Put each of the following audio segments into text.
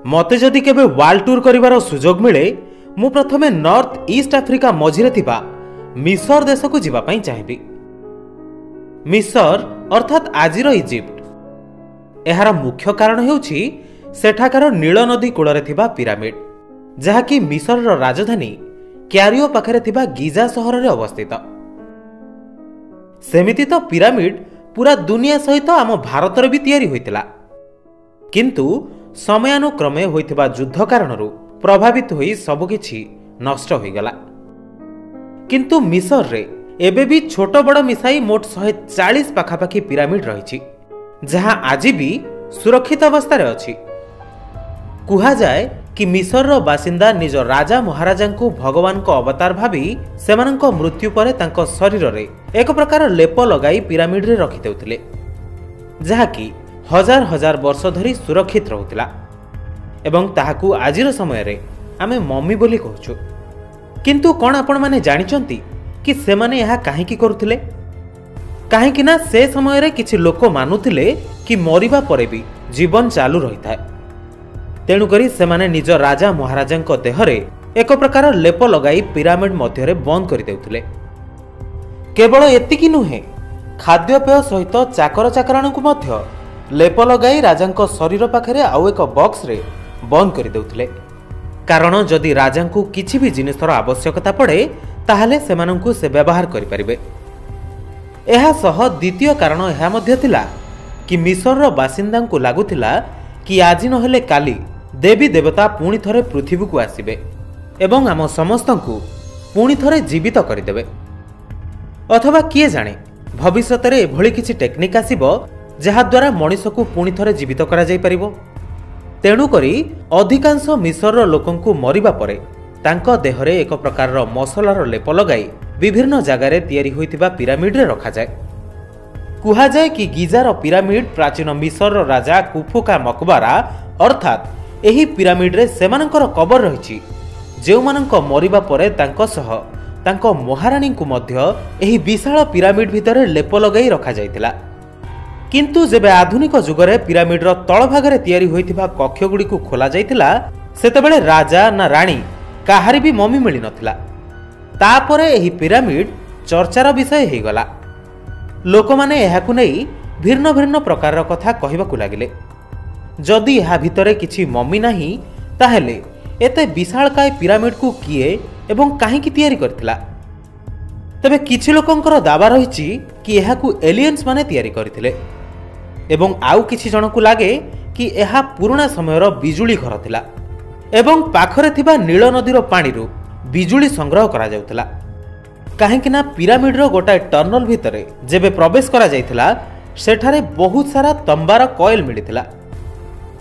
ମୋତେ ଯଦି କେବେ ୱାର୍ଲଡ ଟୁର୍ କରିବାର ସୁଯୋଗ ମିଳେ, ମୁଁ ପ୍ରଥମେ ନର୍ଥ ଇଷ୍ଟ ଆଫ୍ରିକା ମଝିରେ ଥିବା ମିଶର ଦେଶକୁ ଯିବା ପାଇଁ ଚାହିଁବି। ମିଶର ଅର୍ଥାତ୍ ଆଜିର ଇଜିପ୍ଟ। ଏହାର ମୁଖ୍ୟ କାରଣ ହେଉଛି ସେଠାକାର ନୀଳ ନଦୀ କୂଳରେ ଥିବା ପିରାମିଡ୍, ଯାହାକି ମିଶରର ରାଜଧାନୀ କ୍ୟାରିଓ ପାଖରେ ଥିବା ଗିଜା ସହରରେ ଅବସ୍ଥିତ। ସେମିତି ତ ପିରାମିଡ୍ ପୁରା ଦୁନିଆ ସହିତ ଆମ ଭାରତରେ ବି ତିଆରି ହୋଇଥିଲା, କିନ୍ତୁ ସମୟାନୁକ୍ରମେ ହୋଇଥିବା ଯୁଦ୍ଧ କାରଣରୁ ପ୍ରଭାବିତ ହୋଇ ସବୁକିଛି ନଷ୍ଟ ହୋଇଗଲା। କିନ୍ତୁ ମିଶରରେ ଏବେ ବି ଛୋଟ ବଡ଼ ମିଶାଇ ମୋଟ 140 ପାଖାପାଖି ପିରାମିଡ୍ ରହିଛି, ଯାହା ଆଜି ବି ସୁରକ୍ଷିତ ଅବସ୍ଥାରେ ଅଛି। କୁହାଯାଏ କି ମିଶରର ବାସିନ୍ଦା ନିଜ ରାଜା ମହାରାଜାଙ୍କୁ ଭଗବାନଙ୍କ ଅବତାର ଭାବି ସେମାନଙ୍କ ମୃତ୍ୟୁ ପରେ ତାଙ୍କ ଶରୀରରେ ଏକ ପ୍ରକାର ଲେପ ଲଗାଇ ପିରାମିଡରେ ରଖିଦେଉଥିଲେ, ଯାହାକି ହଜାର ହଜାର ବର୍ଷ ଧରି ସୁରକ୍ଷିତ ରହୁଥିଲା ଏବଂ ତାହାକୁ ଆଜିର ସମୟରେ ଆମେ ମମି ବୋଲି କହୁଛୁ। କିନ୍ତୁ କ'ଣ ଆପଣମାନେ ଜାଣିଛନ୍ତି କି ସେମାନେ ଏହା କାହିଁକି କରୁଥିଲେ? କାହିଁକି ନା ସେ ସମୟରେ କିଛି ଲୋକ ମାନୁଥିଲେ କି ମରିବା ପରେ ବି ଜୀବନ ଚାଲୁ ରହିଥାଏ। ତେଣୁକରି ସେମାନେ ନିଜ ରାଜା ମହାରାଜାଙ୍କ ଦେହରେ ଏକ ପ୍ରକାର ଲେପ ଲଗାଇ ପିରାମିଡ୍ ମଧ୍ୟରେ ବନ୍ଦ କରିଦେଉଥିଲେ। କେବଳ ଏତିକି ନୁହେଁ, ଖାଦ୍ୟପେୟ ସହିତ ଚାକର ଚାକରାଣୀଙ୍କୁ ମଧ୍ୟ ଲେପ ଲଗାଇ ରାଜାଙ୍କ ଶରୀର ପାଖରେ ଆଉ ଏକ ବକ୍ସରେ ବନ୍ଦ କରିଦେଉଥିଲେ। କାରଣ ଯଦି ରାଜାଙ୍କୁ କିଛି ବି ଜିନିଷର ଆବଶ୍ୟକତା ପଡ଼େ, ତାହେଲେ ସେମାନଙ୍କୁ ସେ ବ୍ୟବହାର କରିପାରିବେ। ଏହା ସହ ଦ୍ୱିତୀୟ କାରଣ ଏହା ମଧ୍ୟ ଥିଲା କି ମିଶରର ବାସିନ୍ଦାଙ୍କୁ ଲାଗୁଥିଲା କି ଆଜି ନହେଲେ କାଲି ଦେବୀ ଦେବତା ପୁଣି ଥରେ ପୃଥିବୀକୁ ଆସିବେ ଏବଂ ଆମ ସମସ୍ତଙ୍କୁ ପୁଣି ଥରେ ଜୀବିତ କରିଦେବେ, ଅଥବା କିଏ ଜାଣେ ଭବିଷ୍ୟତରେ ଏଭଳି କିଛି ଟେକ୍ନିକ୍ ଆସିବ ଯାହାଦ୍ୱାରା ମଣିଷକୁ ପୁଣି ଥରେ ଜୀବିତ କରାଯାଇପାରିବ। ତେଣୁକରି ଅଧିକାଂଶ ମିଶରର ଲୋକଙ୍କୁ ମରିବା ପରେ ତାଙ୍କ ଦେହରେ ଏକ ପ୍ରକାରର ମସଲାର ଲେପ ଲଗାଇ ବିଭିନ୍ନ ଜାଗାରେ ତିଆରି ହୋଇଥିବା ପିରାମିଡରେ ରଖାଯାଏ। କୁହାଯାଏ କି ଗିଜାର ପିରାମିଡ୍ ପ୍ରାଚୀନ ମିଶରର ରାଜା କୁଫୁକା ମକବାରା, ଅର୍ଥାତ୍ ଏହି ପିରାମିଡରେ ସେମାନଙ୍କର କବର ରହିଛି, ଯେଉଁମାନଙ୍କ ମରିବା ପରେ ତାଙ୍କ ସହ ତାଙ୍କ ମହାରାଣୀଙ୍କୁ ମଧ୍ୟ ଏହି ବିଶାଳ ପିରାମିଡ୍ ଭିତରେ ଲେପ ଲଗାଇ ରଖାଯାଇଥିଲା। କିନ୍ତୁ ଯେବେ ଆଧୁନିକ ଯୁଗରେ ପିରାମିଡର ତଳଭାଗରେ ତିଆରି ହୋଇଥିବା କକ୍ଷଗୁଡ଼ିକୁ ଖୋଲାଯାଇଥିଲା, ସେତେବେଳେ ରାଜା ନା ରାଣୀ କାହାରି ବି ମମି ମିଳିନଥିଲା। ତାପରେ ଏହି ପିରାମିଡ୍ ଚର୍ଚ୍ଚାର ବିଷୟ ହୋଇଗଲା। ଲୋକମାନେ ଏହାକୁ ନେଇ ଭିନ୍ନ ଭିନ୍ନ ପ୍ରକାରର କଥା କହିବାକୁ ଲାଗିଲେ। ଯଦି ଏହା ଭିତରେ କିଛି ମମି ନାହିଁ, ତାହେଲେ ଏତେ ବିଶାଳକାୟ ପିରାମିଡକୁ କିଏ ଏବଂ କାହିଁକି ତିଆରି କରିଥିଲା? ତେବେ କିଛି ଲୋକଙ୍କର ଦାବା ରହିଛି କି ଏହାକୁ ଏଲିଏନ୍ସ ମାନେ ତିଆରି କରିଥିଲେ ଏବଂ ଆଉ କିଛି ଜଣଙ୍କୁ ଲାଗେ କି ଏହା ପୁରୁଣା ସମୟର ବିଜୁଳି ଘର ଥିଲା ଏବଂ ପାଖରେ ଥିବା ନୀଳ ନଦୀର ପାଣିରୁ ବିଜୁଳି ସଂଗ୍ରହ କରାଯାଉଥିଲା। କାହିଁକି ନା ପିରାମିଡର ଗୋଟାଏ ଟର୍ନଲ ଭିତରେ ଯେବେ ପ୍ରବେଶ କରାଯାଇଥିଲା, ସେଠାରେ ବହୁତ ସାରା ତମ୍ବାର କଏଲ ମିଳିଥିଲା,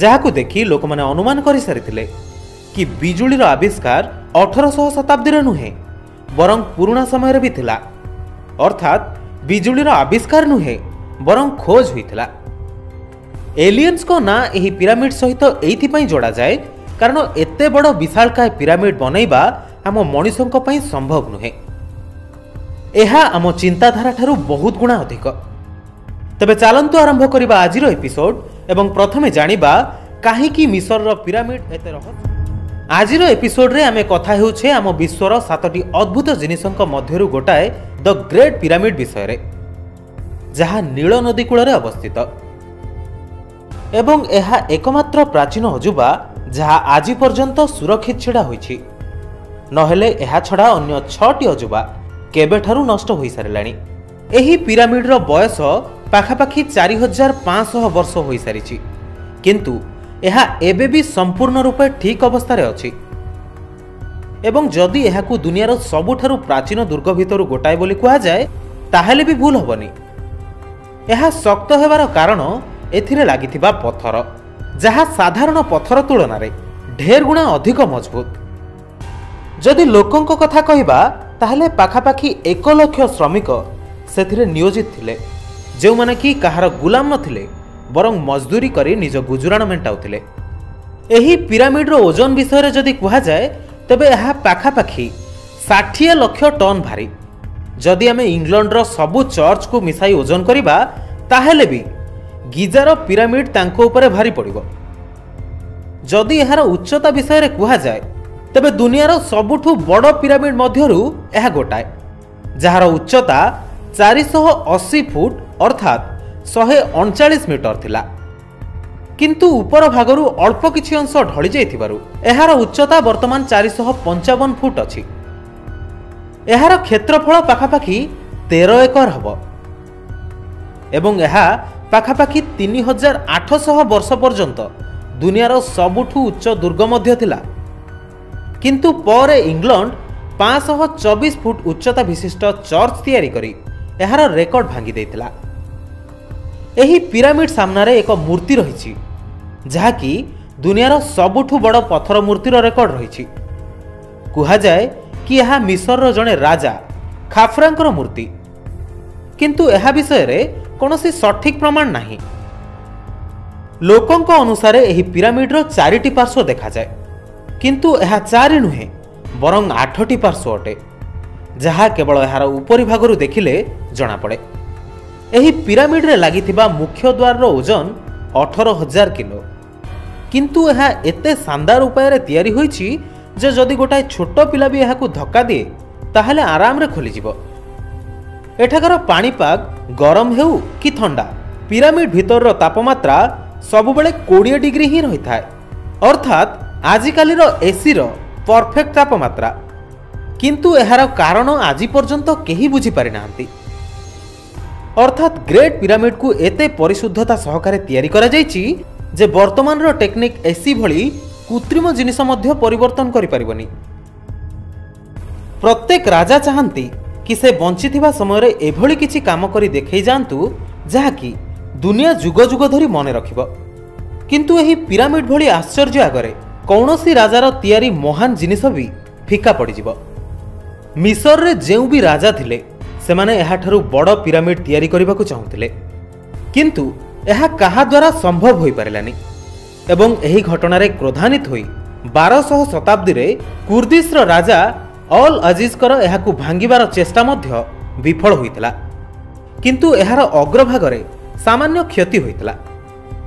ଯାହାକୁ ଦେଖି ଲୋକମାନେ ଅନୁମାନ କରିସାରିଥିଲେ କି ବିଜୁଳିର ଆବିଷ୍କାର 1800 ଶତାବ୍ଦୀରେ ନୁହେଁ, ବରଂ ପୁରୁଣା ସମୟରେ ବି ଥିଲା। ଅର୍ଥାତ୍ ବିଜୁଳିର ଆବିଷ୍କାର ନୁହେଁ, ବରଂ ଖୋଜ ହୋଇଥିଲା। ଏଲିଏନ୍ସଙ୍କ ନାଁ ଏହି ପିରାମିଡ୍ ସହିତ ଏଇଥିପାଇଁ ଯୋଡ଼ାଯାଏ, କାରଣ ଏତେ ବଡ଼ ବିଶାଳକାୟ ପିରାମିଡ୍ ବନେଇବା ଆମ ମଣିଷଙ୍କ ପାଇଁ ସମ୍ଭବ ନୁହେଁ। ଏହା ଆମ ଚିନ୍ତାଧାରାଠାରୁ ବହୁତ ଗୁଣା ଅଧିକ। ତେବେ ଚାଲନ୍ତୁ ଆରମ୍ଭ କରିବା ଆଜିର ଏପିସୋଡ୍ ଏବଂ ପ୍ରଥମେ ଜାଣିବା କାହିଁକି ମିଶରର ପିରାମିଡ୍ ଏତେ ରହସ୍ୟ। ଆଜିର ଏପିସୋଡରେ ଆମେ କଥା ହେଉଛେ ଆମ ବିଶ୍ୱର 7ଟି ଅଦ୍ଭୁତ ଜିନିଷଙ୍କ ମଧ୍ୟରୁ ଗୋଟାଏ ଦ ଗ୍ରେଟ୍ ପିରାମିଡ୍ ବିଷୟରେ, ଯାହା ନୀଳ ନଦୀ କୂଳରେ ଅବସ୍ଥିତ ଏବଂ ଏହା ଏକମାତ୍ର ପ୍ରାଚୀନ ଅଜୁବା ଯାହା ଆଜି ପର୍ଯ୍ୟନ୍ତ ସୁରକ୍ଷିତ ଛିଡ଼ା ହୋଇଛି। ନହେଲେ ଏହା ଛଡ଼ା ଅନ୍ୟ 6ଟି ଅଜୁବା କେବେଠାରୁ ନଷ୍ଟ ହୋଇସାରିଲାଣି। ଏହି ପିରାମିଡର ବୟସ ପାଖାପାଖି 4500 ବର୍ଷ ହୋଇସାରିଛି, କିନ୍ତୁ ଏହା ଏବେ ବି ସମ୍ପୂର୍ଣ୍ଣ ରୂପେ ଠିକ୍ ଅବସ୍ଥାରେ ଅଛି। ଏବଂ ଯଦି ଏହାକୁ ଦୁନିଆର ସବୁଠାରୁ ପ୍ରାଚୀନ ଦୁର୍ଗ ଭିତରୁ ଗୋଟାଏ ବୋଲି କୁହାଯାଏ, ତାହେଲେ ବି ଭୁଲ ହେବନି। ଏହା ଶକ୍ତ ହେବାର କାରଣ ଏଥିରେ ଲାଗିଥିବା ପଥର, ଯାହା ସାଧାରଣ ପଥର ତୁଳନାରେ ଢେର ଗୁଣା ଅଧିକ ମଜବୁତ। ଯଦି ଲୋକଙ୍କ କଥା କହିବା, ତାହେଲେ ପାଖାପାଖି 1 ଲକ୍ଷ ଶ୍ରମିକ ସେଥିରେ ନିୟୋଜିତ ଥିଲେ, ଯେଉଁମାନେ କି କାହାର ଗୁଲାମ ନଥିଲେ, ବରଂ ମଜଦୁରୀ କରି ନିଜ ଗୁଜୁରାଣ ମେଣ୍ଟାଉଥିଲେ। ଏହି ପିରାମିଡର ଓଜନ ବିଷୟରେ ଯଦି କୁହାଯାଏ, ତେବେ ଏହା ପାଖାପାଖି 60 ଲକ୍ଷ ଟନ୍ ଭାରି। ଯଦି ଆମେ ଇଂଲଣ୍ଡର ସବୁ ଚର୍ଚ୍ଚକୁ ମିଶାଇ ଓଜନ କରିବା, ତାହେଲେ ବି ଗିଜାର ପିରାମିଡ୍ ତାଙ୍କ ଉପରେ ଭାରି ପଡ଼ିବ। ଯଦି ଏହାର ଉଚ୍ଚତା ବିଷୟରେ କୁହାଯାଏ ତେବେ ଦୁନିଆର ସବୁଠୁ ବଡ଼ ପିରାମିଡ୍ ମଧ୍ୟରୁ ଏହା ଗୋଟାଏ, ଯାହାର ଉଚ୍ଚତା 480 ଫୁଟ ଅର୍ଥାତ୍ 139 ମିଟର ଥିଲା। କିନ୍ତୁ ଉପର ଭାଗରୁ ଅଳ୍ପ କିଛି ଅଂଶ ଢଳି ଯାଇଥିବାରୁ ଏହାର ଉଚ୍ଚତା ବର୍ତ୍ତମାନ 455 ଫୁଟ ଅଛି। ଏହାର କ୍ଷେତ୍ରଫଳ ପାଖାପାଖି 13 ଏକର ହେବ ଏବଂ ଏହା ପାଖାପାଖି 3800 ବର୍ଷ ପର୍ଯ୍ୟନ୍ତ ଦୁନିଆର ସବୁଠୁ ଉଚ୍ଚ ଦୁର୍ଗ ମଧ୍ୟ ଥିଲା। କିନ୍ତୁ ପରେ ଇଂଲଣ୍ଡ 524 ଫୁଟ ଉଚ୍ଚତା ବିଶିଷ୍ଟ ଚର୍ଚ୍ଚ ତିଆରି କରି ଏହାର ରେକର୍ଡ ଭାଙ୍ଗି ଦେଇଥିଲା। ଏହି ପିରାମିଡ୍ ସାମ୍ନାରେ ଏକ ମୂର୍ତ୍ତି ରହିଛି, ଯାହାକି ଦୁନିଆର ସବୁଠୁ ବଡ଼ ପଥର ମୂର୍ତ୍ତିର ରେକର୍ଡ ରହିଛି। କୁହାଯାଏ କି ଏହା ମିଶରର ଜଣେ ରାଜା ଖାଫ୍ରାଙ୍କର ମୂର୍ତ୍ତି, କିନ୍ତୁ ଏହା ବିଷୟରେ କୌଣସି ସଠିକ୍ ପ୍ରମାଣ ନାହିଁ। ଲୋକଙ୍କ ଅନୁସାରେ ଏହି ପିରାମିଡ୍ର 4ଟି ପାର୍ଶ୍ୱ ଦେଖାଯାଏ, କିନ୍ତୁ ଏହା 4 ନୁହେଁ ବରଂ 8ଟି ପାର୍ଶ୍ୱ ଅଟେ, ଯାହା କେବଳ ଏହାର ଉପରି ଭାଗରୁ ଦେଖିଲେ ଜଣାପଡ଼େ। ଏହି ପିରାମିଡ୍ରେ ଲାଗିଥିବା ମୁଖ୍ୟ ଦ୍ୱାରର ଓଜନ 18,000 କିଲୋ, କିନ୍ତୁ ଏହା ଏତେ ଶାନଦାର ଉପାୟରେ ତିଆରି ହୋଇଛି ଯେ ଯଦି ଗୋଟାଏ ଛୋଟ ପିଲା ବି ଏହାକୁ ଧକ୍କା ଦିଏ ତାହେଲେ ଆରାମରେ ଖୋଲିଯିବ। ଏଠାକାର ପାଣିପାଗ ଗରମ ହେଉ କି ଥଣ୍ଡା, ପିରାମିଡ୍ ଭିତରର ତାପମାତ୍ରା ସବୁବେଳେ 20 ଡିଗ୍ରୀ ହିଁ ରହିଥାଏ, ଅର୍ଥାତ୍ ଆଜିକାଲିର ଏସିର ପରଫେକ୍ଟ ତାପମାତ୍ରା। କିନ୍ତୁ ଏହାର କାରଣ ଆଜି ପର୍ଯ୍ୟନ୍ତ କେହି ବୁଝିପାରିନାହାନ୍ତି। ଅର୍ଥାତ୍ ଗ୍ରେଟ୍ ପିରାମିଡ୍କୁ ଏତେ ପରିଶୁଦ୍ଧତା ସହକାରେ ତିଆରି କରାଯାଇଛି ଯେ ବର୍ତ୍ତମାନର ଟେକ୍ନିକ୍ ଏସି ଭଳି କୃତ୍ରିମ ଜିନିଷ ମଧ୍ୟ ପରିବର୍ତ୍ତନ କରିପାରିବନି। ପ୍ରତ୍ୟେକ ରାଜା ଚାହାନ୍ତି କି ସେ ବଞ୍ଚିଥିବା ସମୟରେ ଏଭଳି କିଛି କାମ କରି ଦେଖେଇ ଯାଆନ୍ତୁ ଯାହାକି ଦୁନିଆ ଯୁଗ ଯୁଗ ଧରି ମନେ ରଖିବ। କିନ୍ତୁ ଏହି ପିରାମିଡ୍ ଭଳି ଆଶ୍ଚର୍ଯ୍ୟ ଆଗରେ କୌଣସି ରାଜାର ତିଆରି ମହାନ ଜିନିଷ ବି ଫିକା ପଡ଼ିଯିବ। ମିଶରରେ ଯେଉଁ ବି ରାଜା ଥିଲେ ସେମାନେ ଏହାଠାରୁ ବଡ଼ ପିରାମିଡ୍ ତିଆରି କରିବାକୁ ଚାହୁଁଥିଲେ, କିନ୍ତୁ ଏହା କାହା ଦ୍ୱାରା ସମ୍ଭବ ହୋଇପାରିଲାନି। ଏବଂ ଏହି ଘଟଣାରେ କ୍ରୋଧାନ୍ୱିତ ହୋଇ 1200 ଶତାବ୍ଦୀରେ କୁର୍ଦ୍ଦିଶର ରାଜା ଅଲ୍ ଅଜିଜଙ୍କର ଏହାକୁ ଭାଙ୍ଗିବାର ଚେଷ୍ଟା ମଧ୍ୟ ବିଫଳ ହୋଇଥିଲା, କିନ୍ତୁ ଏହାର ଅଗ୍ରଭାଗରେ ସାମାନ୍ୟ କ୍ଷତି ହୋଇଥିଲା।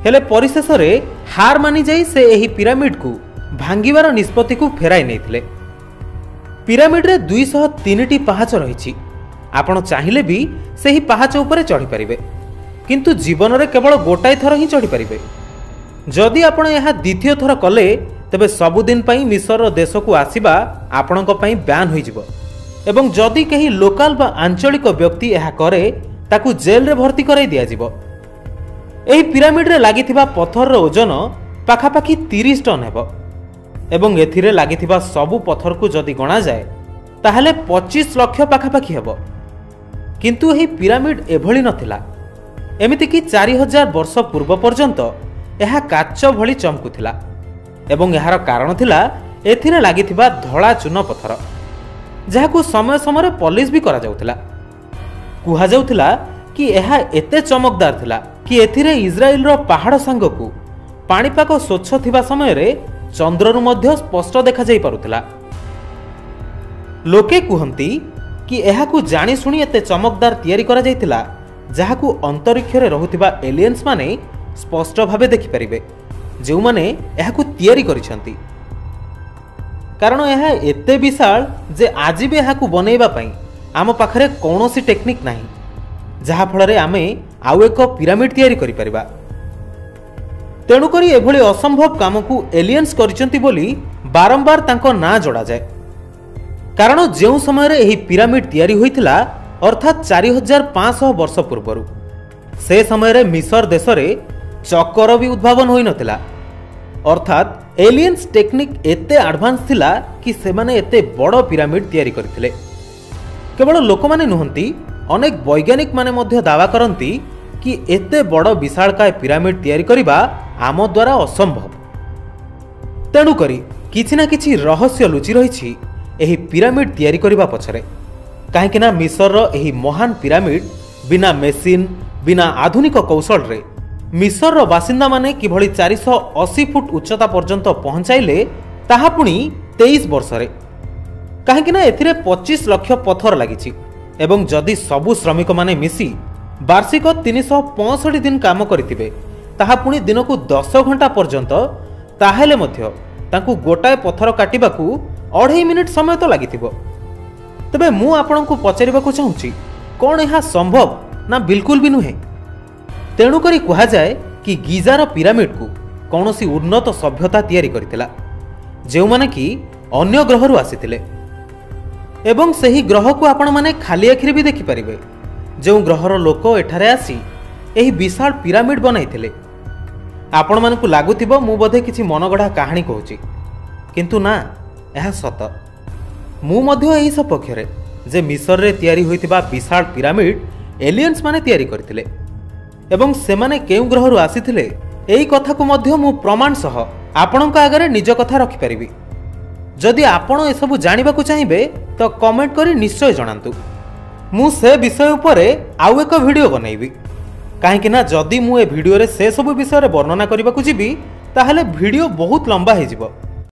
ହେଲେ ପରିଶେଷରେ ହାର ମାନିଯାଇ ସେ ଏହି ପିରାମିଡ୍କୁ ଭାଙ୍ଗିବାର ନିଷ୍ପତ୍ତିକୁ ଫେରାଇ ନେଇଥିଲେ। ପିରାମିଡ୍ରେ 203ଟି ପାହାଚ ରହିଛି। ଆପଣ ଚାହିଁଲେ ବି ସେହି ପାହାଚ ଉପରେ ଚଢ଼ିପାରିବେ, କିନ୍ତୁ ଜୀବନରେ କେବଳ ଗୋଟାଏ ଥର ହିଁ ଚଢ଼ିପାରିବେ। ଯଦି ଆପଣ ଏହା ଦ୍ୱିତୀୟ ଥର କଲେ ତେବେ ସବୁଦିନ ପାଇଁ ମିଶରର ଦେଶକୁ ଆସିବା ଆପଣଙ୍କ ପାଇଁ ବ୍ୟାନ୍ ହୋଇଯିବ ଏବଂ ଯଦି କେହି ଲୋକାଲ ବା ଆଞ୍ଚଳିକ ବ୍ୟକ୍ତି ଏହା କରେ ତାକୁ ଜେଲରେ ଭର୍ତ୍ତି କରାଇ ଦିଆଯିବ। ଏହି ପିରାମିଡ୍ରେ ଲାଗିଥିବା ପଥରର ଓଜନ ପାଖାପାଖି 30 ଟନ୍ ହେବ ଏବଂ ଏଥିରେ ଲାଗିଥିବା ସବୁ ପଥରକୁ ଯଦି ଗଣାଯାଏ ତାହେଲେ 25 ଲକ୍ଷ ପାଖାପାଖି ହେବ। କିନ୍ତୁ ଏହି ପିରାମିଡ୍ ଏଭଳି ନଥିଲା। ଏମିତିକି 4000 ବର୍ଷ ପୂର୍ବ ପର୍ଯ୍ୟନ୍ତ ଏହା କାଚ ଭଳି ଚମକୁଥିଲା ଏବଂ ଏହାର କାରଣ ଥିଲା ଏଥିରେ ଲାଗିଥିବା ଧଳା ଚୂନ ପଥର, ଯାହାକୁ ସମୟ ସମୟରେ ପଲିସ୍ ବି କରାଯାଉଥିଲା। କୁହାଯାଉଥିଲା କି ଏହା ଏତେ ଚମକଦାର ଥିଲା କି ଏଥିରେ ଇସ୍ରାଏଲର ପାହାଡ଼ ସାଙ୍ଗକୁ ପାଣିପାଗ ସ୍ୱଚ୍ଛ ଥିବା ସମୟରେ ଚନ୍ଦ୍ରରୁ ମଧ୍ୟ ସ୍ପଷ୍ଟ ଦେଖାଯାଇ ପାରୁଥିଲା। ଲୋକେ କୁହନ୍ତି କି ଏହାକୁ ଜାଣିଶୁଣି ଏତେ ଚମକଦାର ତିଆରି କରାଯାଇଥିଲା ଯାହାକୁ ଅନ୍ତରୀକ୍ଷରେ ରହୁଥିବା ଏଲିଏନ୍ସ ମାନେ ସ୍ପଷ୍ଟ ଭାବେ ଦେଖିପାରିବେ, ଯେଉଁମାନେ ଏହାକୁ ତିଆରି କରିଛନ୍ତି। କାରଣ ଏହା ଏତେ ବିଶାଳ ଯେ ଆଜି ବି ଏହାକୁ ବନେଇବା ପାଇଁ ଆମ ପାଖରେ କୌଣସି ଟେକ୍ନିକ୍ ନାହିଁ, ଯାହାଫଳରେ ଆମେ ଆଉ ଏକ ପିରାମିଡ୍ ତିଆରି କରିପାରିବା। ତେଣୁକରି ଏଭଳି ଅସମ୍ଭବ କାମକୁ ଏଲିଏନ୍ସ କରିଛନ୍ତି ବୋଲି ବାରମ୍ବାର ତାଙ୍କ ନାଁ ଯୋଡ଼ାଯାଏ। କାରଣ ଯେଉଁ ସମୟରେ ଏହି ପିରାମିଡ୍ ତିଆରି ହୋଇଥିଲା, ଅର୍ଥାତ୍ 4500 ବର୍ଷ ପୂର୍ବରୁ, ସେ ସମୟରେ ମିଶର ଦେଶରେ ଚକର ବି ଉଦ୍ଭାବନ ହୋଇନଥିଲା। ଅର୍ଥାତ୍ ଏଲିଏନ୍ସ ଟେକ୍ନିକ୍ ଏତେ ଆଡଭାନ୍ସ ଥିଲା କି ସେମାନେ ଏତେ ବଡ଼ ପିରାମିଡ୍ ତିଆରି କରିଥିଲେ। କେବଳ ଲୋକମାନେ ନୁହନ୍ତି, ଅନେକ ବୈଜ୍ଞାନିକମାନେ ମଧ୍ୟ ଦାବା କରନ୍ତି କି ଏତେ ବଡ଼ ବିଶାଳକାୟ ପିରାମିଡ୍ ତିଆରି କରିବା ଆମ ଦ୍ୱାରା ଅସମ୍ଭବ। ତେଣୁକରି କିଛି ନା କିଛି ରହସ୍ୟ ଲୁଚି ରହିଛି ଏହି ପିରାମିଡ୍ ତିଆରି କରିବା ପଛରେ। କାହିଁକିନା ମିଶରର ଏହି ମହାନ ପିରାମିଡ୍ ବିନା ମେସିନ୍, ବିନା ଆଧୁନିକ କୌଶଳରେ ମିଶରର ବାସିନ୍ଦାମାନେ କିଭଳି 480 ଫୁଟ ଉଚ୍ଚତା ପର୍ଯ୍ୟନ୍ତ ପହଞ୍ଚାଇଲେ, ତାହା ପୁଣି 23 ବର୍ଷରେ। କାହିଁକିନା ଏଥିରେ 25 ଲକ୍ଷ ପଥର ଲାଗିଛି ଏବଂ ଯଦି ସବୁ ଶ୍ରମିକମାନେ ମିଶି ବାର୍ଷିକ 365 ଦିନ କାମ କରିଥିବେ, ତାହା ପୁଣି ଦିନକୁ 10 ଘଣ୍ଟା ପର୍ଯ୍ୟନ୍ତ, ତାହେଲେ ମଧ୍ୟ ତାଙ୍କୁ ଗୋଟାଏ ପଥର କାଟିବାକୁ 2.5 ମିନିଟ୍ ସମୟ ତ ଲାଗିଥିବ। ତେବେ ମୁଁ ଆପଣଙ୍କୁ ପଚାରିବାକୁ ଚାହୁଁଛି, କ'ଣ ଏହା ସମ୍ଭବ? ନା, ବିଲକୁଲ ବି ନୁହେଁ। ତେଣୁକରି କୁହାଯାଏ କି ଗିଜାର ପିରାମିଡକୁ କୌଣସି ଉନ୍ନତ ସଭ୍ୟତା ତିଆରି କରିଥିଲା, ଯେଉଁମାନେ କି ଅନ୍ୟ ଗ୍ରହରୁ ଆସିଥିଲେ, ଏବଂ ସେହି ଗ୍ରହକୁ ଆପଣମାନେ ଖାଲି ଆଖିରେ ବି ଦେଖିପାରିବେ, ଯେଉଁ ଗ୍ରହର ଲୋକ ଏଠାରେ ଆସି ଏହି ବିଶାଳ ପିରାମିଡ ବନାଇଥିଲେ। ଆପଣମାନଙ୍କୁ ଲାଗୁଥିବ ମୁଁ ବୋଧେ କିଛି ମନଗଢ଼ା କାହାଣୀ କହୁଛି, କିନ୍ତୁ ନା, ଏହା ସତ। ମୁଁ ମଧ୍ୟ ଏହି ସପକ୍ଷରେ ଯେ ମିଶରରେ ତିଆରି ହୋଇଥିବା ବିଶାଳ ପିରାମିଡ ଏଲିୟନ୍ସ ମାନେ ତିଆରି କରିଥିଲେ, ଏବଂ ସେମାନେ କେଉଁ ଗ୍ରହରୁ ଆସିଥିଲେ ଏହି କଥାକୁ ମଧ୍ୟ ମୁଁ ପ୍ରମାଣ ସହ ଆପଣଙ୍କ ଆଗରେ ନିଜ କଥା ରଖିପାରିବି। ଯଦି ଆପଣ ଏସବୁ ଜାଣିବାକୁ ଚାହିଁବେ ତ କମେଣ୍ଟ କରି ନିଶ୍ଚୟ ଜଣାନ୍ତୁ, ମୁଁ ସେ ବିଷୟ ଉପରେ ଆଉ ଏକ ଭିଡ଼ିଓ ବନେଇବି। କାହିଁକି ନା ଯଦି ମୁଁ ଏ ଭିଡ଼ିଓରେ ସେସବୁ ବିଷୟରେ ବର୍ଣ୍ଣନା କରିବାକୁ ଯିବି, ତାହେଲେ ଭିଡ଼ିଓ ବହୁତ ଲମ୍ବା ହେଇଯିବ।